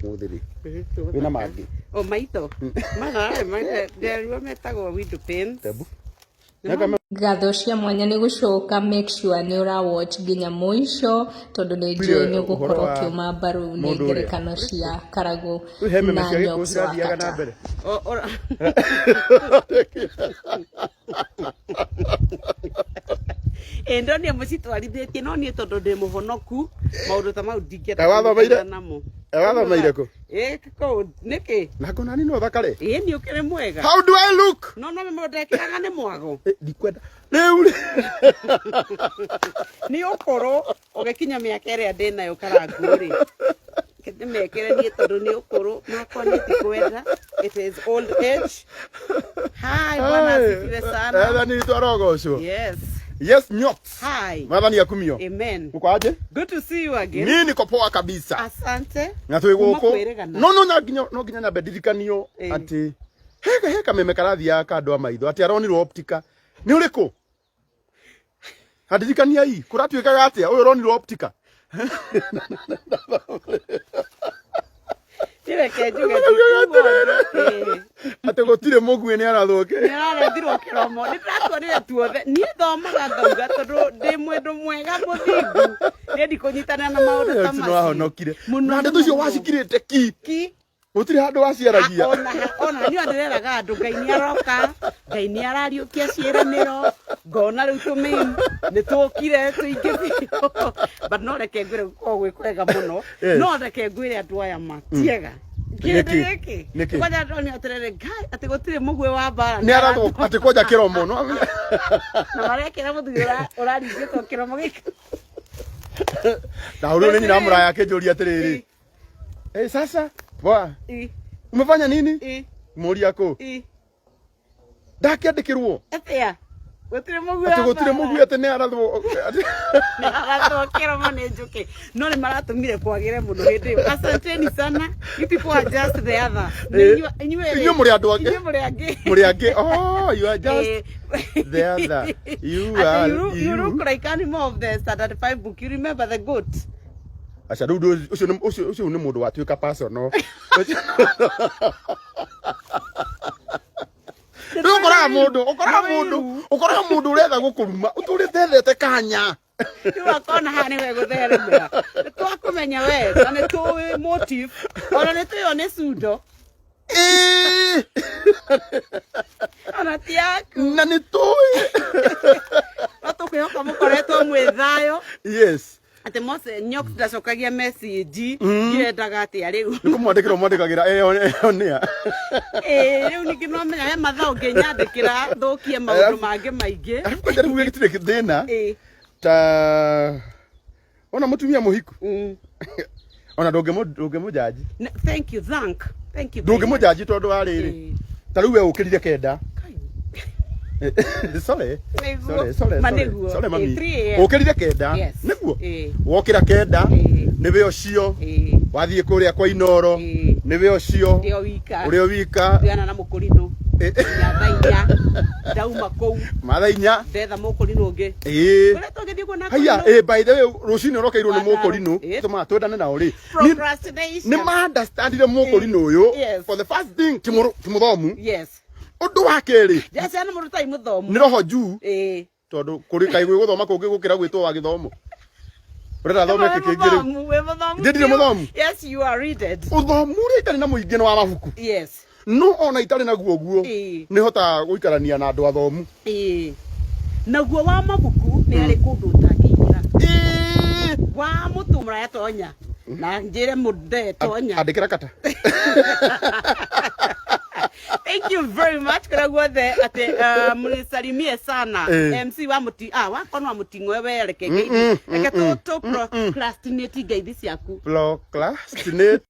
Ũmũthĩ rĩ wĩna mangĩ? O maitho maya nderirwo metagwo window panes. Tebu. Ngatho cia mwanya nĩ gũcoka, make sure nĩ ũra watch nginya mũico tondũ nĩ njũĩ nĩ ũgũkorwo ũkĩũma mbaru nĩ ngerekano cia Karagũ He meme na cia Gĩkũyũ Nyox wa cirathiaga na Kata. mbere. Ĩ ndonire mũcitwarithĩtie, no niĩ tondũ ndĩ mũhonoku, maũndũ ta mau ndingĩenda Eh, wathomeire? kũnyitana namo. Eh, wathomeire kũ? Ĩ kũu nĩkĩ? Na ngona ni no thakare. Ĩ nĩ ũkĩrĩ mwega. How do I look? No mũndũ ndekĩraga nĩ mwago. Eh, ndikwenda. Rĩu rĩ. Nĩ ũkũrũ ũgĩkinya mĩaka ĩrĩa ndĩ nayo, Karangũ rĩ, ndĩmekĩre niĩ tondũ nĩ ũkũrũ makwa, niĩ tikwenda. It is old age. Hi, bwana asifiwe sana. Mwathani witũ arogocwo. Yes. Yes, Nyox. Hi. Mwathani akumio. Amen. Uko aje? Good to see you again. Mimi niko poa kabisa. Asante. Na twĩ Kuma gũkũ. kwĩrĩgana. No no nginya nyambe ndirikanio atĩ he kameme karathiaga ka andũ a maitho atĩ aronirwo Optica. Nĩ ũrĩkũ? Andirikania i kũratuĩkaga atĩa ũyũ ũronirwo Optica? Reke njuge Nĩmaraugĩra atĩrĩrĩ. atĩrĩrĩ. Atĩ gũtirĩ mũguĩ nĩ arathwo kĩ. Nĩ ararethirwo kĩromo. Nĩ ndĩratuonire tuothe. Niĩ thomaga ngauga tondũ ndĩ mũndũ mwega mũthingu. Niĩ ndikũnyitanĩra na maũndũ ta Ũcio macio. nĩwahonokire. Mũno. Na ndeto icio wacikirĩte ki. Ki. Gũtirĩ handũ waciaragia. Ona niĩ ndĩreraga andũ Ngai nĩ aroka, Ngai nĩ arariũkia ciĩranĩro, ngona rĩu tũmĩi nĩ tũkire tũingĩ biũ. But no reke ngwĩre gũkoragwo gwĩ kwega mũno. No reke ngwĩre andũ aya ma tiega. Kĩndũ Nĩkĩ? gĩkĩ. Nĩkĩ? Kwanja ndonire atĩrĩrĩ, Ngai, atĩ gũtirĩ mũguĩ wa mbara. Nĩ arathwo atĩ kwanja kĩromo. No Na marekĩra mũthuri ũraringĩtwo kĩromo gĩkĩ. Na ũrĩa nĩ nyina mũraya akĩnjũria atĩrĩrĩ. Eh, sasa poa. Umefanya nini? Mũria kũ? Ndakĩandĩkĩrwo. Atĩa? Gũtirĩ mũguĩ Atĩ wa gũtirĩ mbara. mũguĩ atĩ nĩ arathwo. Nĩarathwo kĩromo nĩ njũkĩ. No nĩ maratũmire kwagĩre mũno hĩndĩ ĩyo. Asanteni sana. You people are just the other. Inyuĩ Inyuĩ mũrĩ andũ angĩ. Inyuĩ mũrĩ angĩ. Mũrĩ angĩ. Oh, you are just the other. You Ati are you you. look like animal of the standard 5 book. You remember the goat? Aca rĩu ũcio nĩ mũndũ watuĩka personal. Rĩu ũkoraga mũndũ ũretha gũkũruma ũtũrĩte ethete kanya. Rĩu akona haha nĩwe gũtheremera. Nĩ twakũmenya we na nĩ tũĩ motive. Ona nĩ tũĩ nĩ sundo. Ona ti yaku. Na nĩ tũĩ. No tũkwĩhoka mũkoretwo mwĩ thayũ. Atĩ Mose Nyox ndacokagia message, ndirendaga atĩa rĩu. Nĩ kũmwandĩkĩra ũmwandĩkagĩra ĩyo nĩa. Ĩĩ, rĩu ningĩ no menya he mathaa ũngĩnyandĩkĩra thũkie maũndũ mangĩ maingĩ. Arabu kwanja rĩu gĩtirĩ thĩna ta ona mũtumia mũhiku ona ndũngĩmũjanji. Thank you, thank you very much. Ndũngĩmũjanji tondũ wa rĩrĩ, ta rĩu we ũkĩrire 9. Sorry. Nĩguo. Sorry, sorry, Ma sorry. nĩguo. Sorry, mami. 3 a.m. Ũkĩrire 9. Yes. Nĩguo. Ĩĩ. Wokĩra 9. Nĩwe ũcio. Wathiĩ kũrĩa kwa Inoro. Nĩwe ũcio. Ndĩ o wika. Ũrĩ o wika. Ndiana na mũkũrinũ. Nginya thaa 4 ndauma kũu. Mathaa 4. Ndetha mũkũrinũ ũngĩ. Koretwo ngĩthiĩ kuona Haiya, kũrinũ. by the way, rũcinĩ ũrokeirwo nĩ Wa mũkũrinũ. Tũmaga twendane nao rĩ. Procrastination. Nĩ ma understandire mũkũrinũ ũyũ. For the first thing, ti mũthomu. Ũndũ wa kerĩ, Ndiaciana mũndũ tai mũthomu. Nĩ roho juu. Tondũ kũrĩ kaĩ gwĩ gũthoma kũngĩ gũkĩra gwĩtwo wa gĩthomo. Ũrenda thome kĩ kĩngĩ rĩu? Mũthomu, wĩ mũthomu. Ndĩ ndirĩ Biũ. mũthomu? Yes, you are readed. Ũthomu ũrĩa itarĩ na mũingĩ nĩ wa mabuku. No ona itarĩ naguo guo, nĩ hotaga gũikarania na andũ athomu. Ĩĩ. Naguo wa mabuku nĩ harĩ kũndũ ũtangĩingĩra. Wa mũtu mũraya tonya. Na njĩre mũndee tonya. Andĩkĩra kata. Thank you very much kũrĩa guothe atĩ mnisalimie sana. MC wa mũti ah wakwa wa mũting'oe, we reke ngeithi. Reke tũ procrastinate ngeithi ciaku. Procrastinate.